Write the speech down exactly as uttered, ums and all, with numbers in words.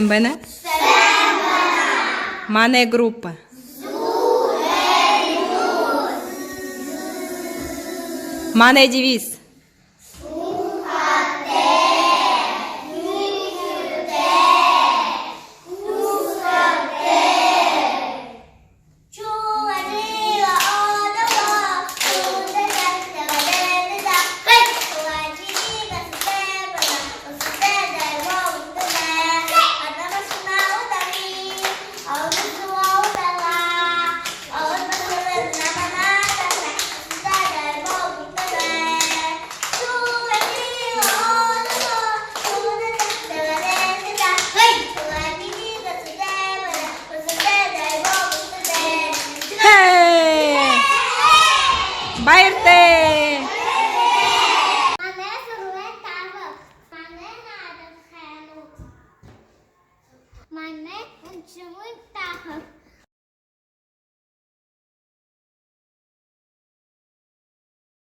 Байна. Манай группа. Манай девиз. Хэй! Баяртай! Манай сургуули таһаг. Манай наадаханууд. Манай үншэмэн таһаг.